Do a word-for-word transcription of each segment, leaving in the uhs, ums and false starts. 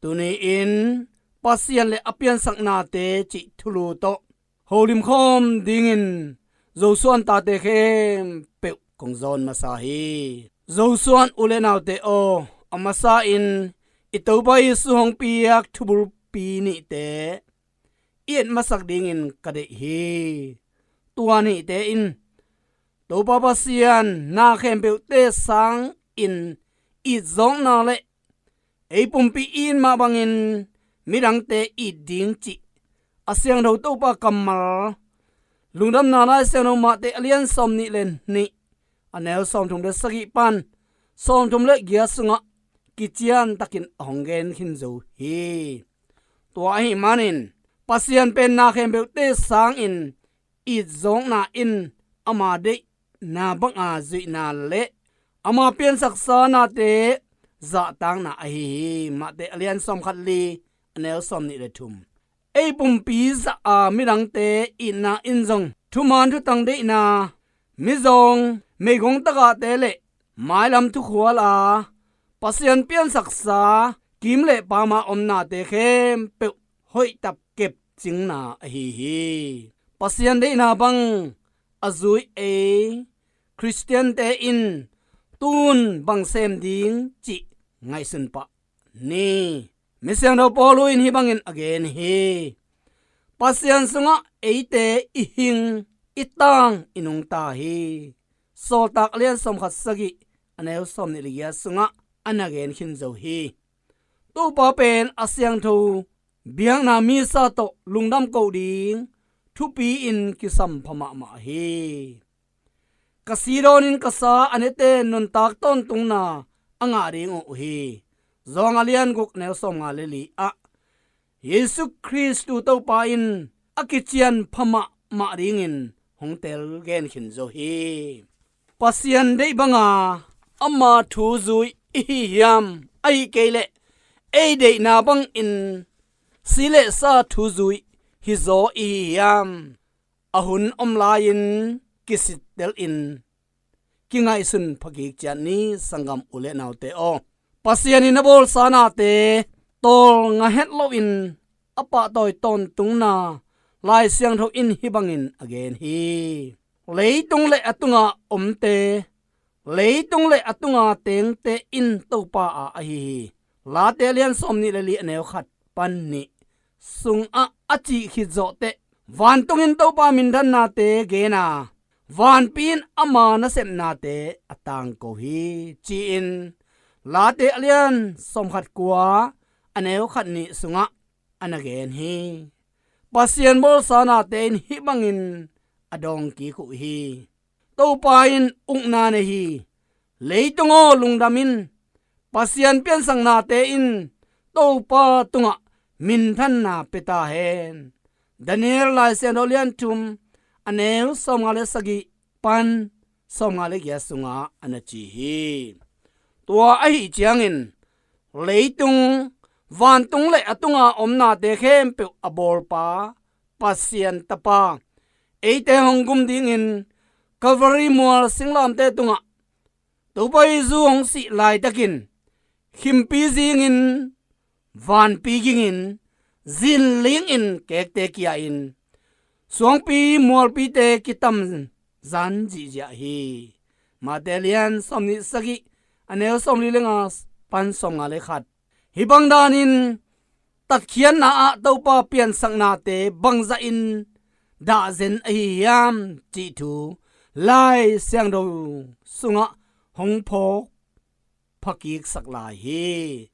Tuni-in Pasian le a piansaknate cih thulu tawh holim khawm dingin Joshua in tate khempeuh kong zawn masa hi. Joshua in u le naute aw, a masa-in i Topa Jesu hong piak thubulpi nihte i et masak dingin ka deih hi. Tua nihte in Topa Pasian na khempeuhte sangin itzawkna le ei pumpi it mah bangin midangte it ding cih a siangtho Topa kammal, Lungdamna Lai Siangtho Mate a lian sawm nih le nih, a neu sawmthum le sagih pan sawmthum le giat sungah kiciantakin a hong gen khin zo hi. Tua ahih manin Pasian pen na khempeuhte sangin itzawkna in ama deihna banga zuihna le ama piansaksa nate zahtakna ahi hi. Mate a lian sawmkhat li, a neu sawmnih le thum. Ei pumpi zah a midangte itna in zong thuman thutang deihna, mizawng, meigong tagahte le mailam thukhual a Pasian piansaksa kim le pama omnate khempeuh hoihtap kepcingna ahi hi. Pasian deihna bang a zui ei Khristiante in tun bang sem ding cih ngaihsun pah ni. Misiangtho Paulu in hih bangin a gen hi. Pasian sungah eite i hing, i tang, i nungta hi. Sawltak a lian sawmkhat sagih, a neu sawmnih le giat sungah a na gen khin zo hi. Topa pen a siangtho biakna misa tawh lungdam koh ding thupi-in kisam pha mahmah hi. Ka si dawnin ka sa a nete nuntak tawntungna a ngah ding uh hi. Zawng a lian guk, neu sawmnga le li ah Jesu Khristu Topa in a kician pha mahmah dingin hong tel gen khin zo hi. Pasian deih banga ama thu zui i hi hiam? Ahih kei leh ei deihna bangin si le sa thu zui hizaw i hi hiam? A hun om lai-in kisittelin kingaihsun phakik ciat ni, sanggam u le naute aw. Pasian in a bawlsa nate tawlnga het loin a pahtawi tawntungna Lai Siangtho in hih bangin a gen hi. Leitung le a tunga omte, leitung le a tunga tengte in Topa a ahi hi. Late a lian sawmnih le li, a neu khat pan nih sungah a cih khit zawhteh, vantungin Topa minthannate gen a, vanpi in ama nasepnate a tangko hi, ci-in Late a lian sawmkhat kua, a neu khat nih sungah a na gen hi. Pasian bawlsa nate in hih bangin a dawng kik uh hi. Topa in ukna nei hi. Leitung aw, lungdam in. Pasian piansaknate in Topa tungah minthanna pia ta hen. Daniel Lai Siangtho lian thum, a neu sawmnga le sagih pan sawmnga le giat sungah a na ci hi. Tua ahih ciangin leitung, vantung le a tunga omnate khempeuh a bawlpa, Pasian Tapa, eite hong gum dingin Calvary mual singlamteh tungah Topa Jesu hong sih laitakin khimpi zingin, vanpi gingin, zinlingin kekte kia-in, suangpi mualpite kitam zan zihziah hi. Mate lian sawmnih sagih, a neu sawmli le nga pan sawmnga le khat. Hih bang danin tatkhiatna ah Topa piansaknate bangzahin dahzen ahi hiam cih thu Lai Siangtho sungah hong phawk phakiksak lai hi.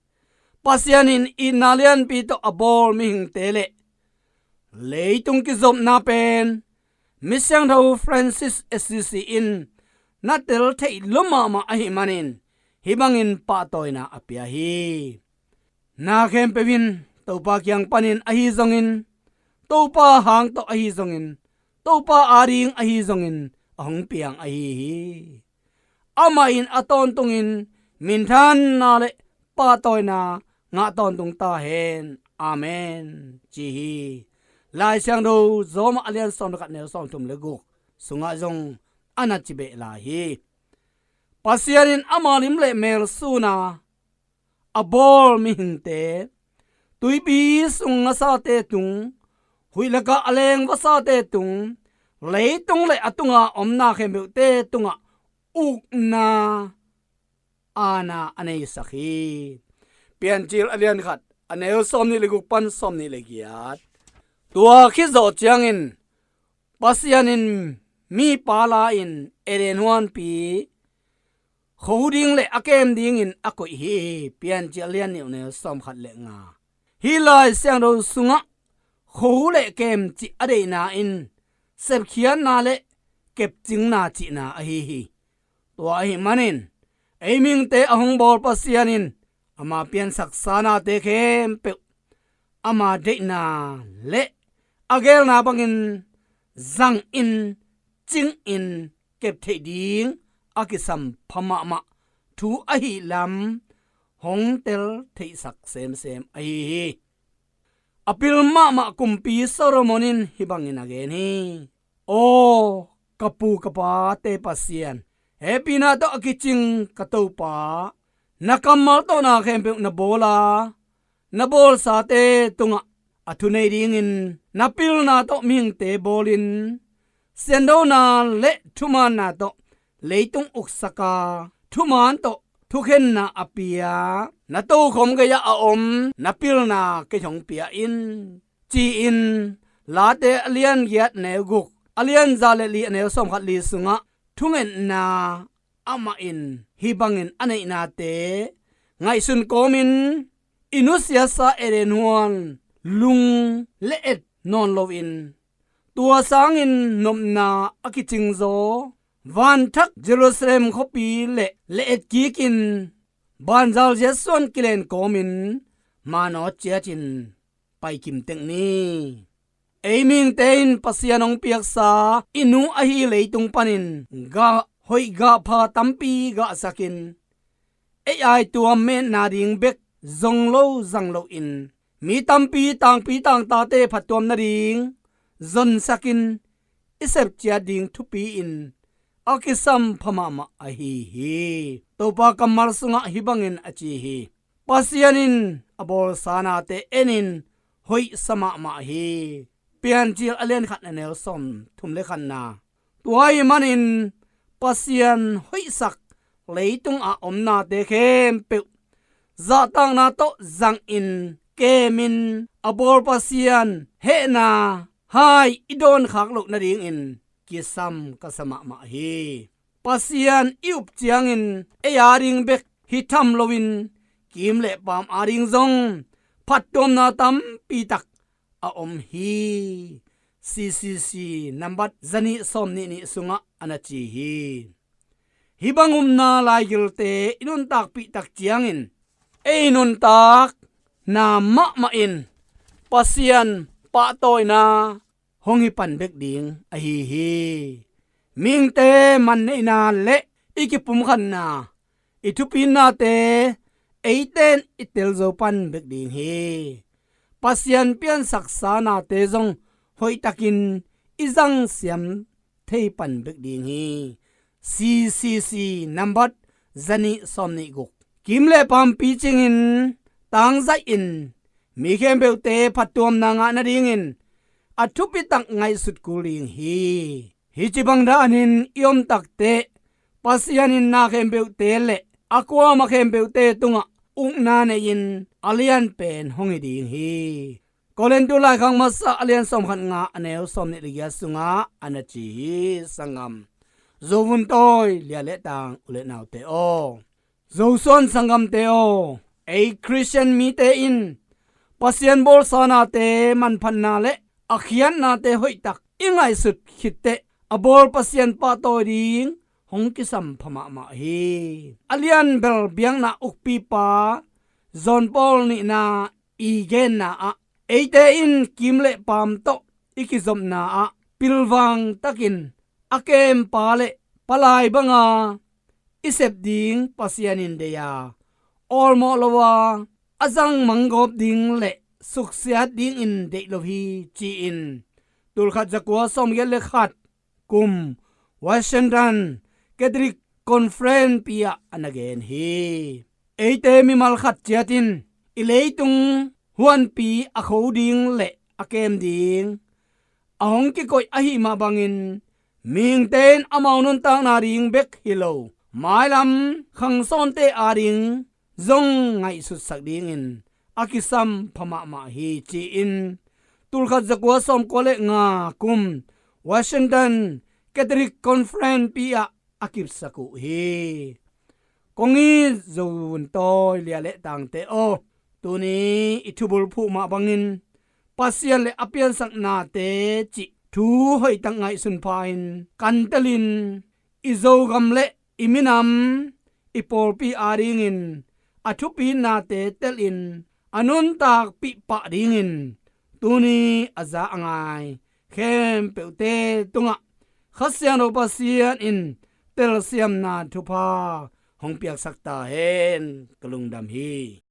Pasian in itna lianpi tawh a bawl mihingte le leitung kizopna pen Misiangtho Francis Assisi in na tel theih lua mahmah ahih manin hih bangin pahtawina a pia hi. Na khempeuh in Topa kiang panin ahi zongin, Topa hang tawh ahi zongin, Topa ading ahi zongin a hong piang ahi hi. Amah in a tawntungin minthanna le pahtawina ngah tawntung ta hen. Amen, ci hi. Lai Siangtho Rom a lian sawm le khat, neu sawmthum le guk sungah zong a na ci beh lai hi. Pasian in ama lim le mel suna a bawl mihingte tuipi sung ngasate tung, huih lakah a leng vasate tung, leitung le a tunga omna khempeuhte tungah ukna aana a neisak hi. Piancil a lian khat, a neu sawmnih le guk pan sawmnih le giat. Tua khit zawh ciangin Pasian in mipa la-in Eden huanpi kho ding le a kem dingin a koih hi. Piancil a lian nih, a neu sawmkhat le nga. Hih Lai Siangtho sungah kho le kem cih a deihna in sepkhiatna le kepcingna cihna ahi hi. Tua ahih manin ei mihingte a hong bawl Pasian in ama piansaksa nate khempeuh ama deihna le a geelna bangin zangin, cingin kep theih ding a kisam pha mahmah thu ahih lam hong tel theihsak semsem ahi hi. A pil mahmah kumpi Solomon in hih bangin a gen hi. Aw, ka pu ka pate Pasian, hehpihna tawh a kicing ka Topa, na kammal tawh na khempeuh na bawl a, na bawlsate tungah a thunei dingin na pilna tawh mihingte bawlin, siandona le thumaanna tawh leitung uksak a, thumaan tawh thukhenna a pia, na tokhom gei-ah a om na pilna kei hong pia in, ci-in Late a lian giat, neu guk, a lian za le li, a neu sawmkhat li sungah thungetna amah in hih bangin a neihnate ngaihsun kawmin i nusiasa Eden huan lung le et nawn loin, tua sangin nopna a kicingzaw vanthak Jerusalem khuapi le le et kikin banzal ziatsuan kilen kawmin manawt ciatin paikim tek ni. Ei mihingte in Pasian hong piaksa i nu ahi leitung panin gah hoih gah pha tampi gahsakin, ei aituam metna ding bek zong lo zang loin, mi tampi tangpi tangtate phattuam nading zonsakin i sepciat ding thupi-in a kisam pha mahmah ahi hi. Topa kammal sungah hih bangin a ci hi. Pasian in a bawlsa nate enin hoihsa mahmah hi. Piancil a lian khat, a neu sawmthum le khatna. Tua ahih manin Pasian hoihsak leitung a om nate khempeuh zahtakna tawh zangin, kemin, a bawl Pasian hehna hai i dawnkhak loh nadingin kisam ka sa mahmah hi. Pasian i up ciangin ei ading bek hi tham loin, kim le paam ading zong phattuamna tampi tak a om hi. C C C nambat zanih sawmnih nih sungah a na ci hi. Hih bang upna laigilte i nuntakpih tak ciangin, ei nuntakna mahmah in Pasian pahtawina hong hi pan bek ding ahi hi. Mihingte manneihna le i kipumkhatna, i thupinnate eite in i telzo pan bek ding hi. Pasian piansaksa nate zong hoihtakin i zangsiam thei pan bek ding hi. C C C nambat zanih sawmnih guk. Kim le paam picingin, tangzaihin, mi khempeuhte phattuamna ngah nadingin a thupitak ngaihsut kul ding hi. Hih ci bang danin i om takteh Pasian in na khempeuhte le a kuamah khempeuhte tungah ukna nei-in a lianpen hong hi ding hi. Korintu laikhak masa a lian sawmkhat nga, a neu sawmnih le giat sungah a na ci hi. Sanggam, zovun tawi lia le tang u le naute aw, Zosuan sanggamte aw, ei Khristian mite in Pasian bawlsa nate manphatna le a khiatnate hoihtak i ngaihsut khitteh a bawl Pasian pahtawi ding hong kisam pha mahmah hi. A lianbel biakna ukpipa John Paul nihna i genna ah, eite in kim le paam tawh i kizopna ah pilvang takin a kempa le palai banga i sep ding Pasian in deih a, awlmawh lo a, a zang manggawp ding le suksiat dingin deih lo hi, ci-in tulkhat zakua sawmgiat le khat kum Washington Catholic Conference pi-ah a na gen hi. Eite mimal khat ciat in i leitung huanpi a kho ding le a kem ding a hong kikoih ahih mah bangin, mihingte in amau nuntakna ding bek hi lo, mailam khangsawnte ading zong ngaihsutsak dingin a kisam pha mahmah hi, ci-in tulkhat zakua sawmkua le nga kum Washington Catholic Conference pi ah a kipsak uh hi. Kong it Zo vuntawi lia le tangte aw, tuni i thubulphuh mah bangin Pasian le a piansak nate cih thu hoihtak ngaihsun pha-in kantelin, i Zogam le i minam, i pawlpi adingin a thupi nate telin a nuntakpih pah dingin tuni a za a ngai khempeuhte tungah Kha Siangtho Pasian in telsiamna thupha hong piaksak ta hen. Ka lungdam hi.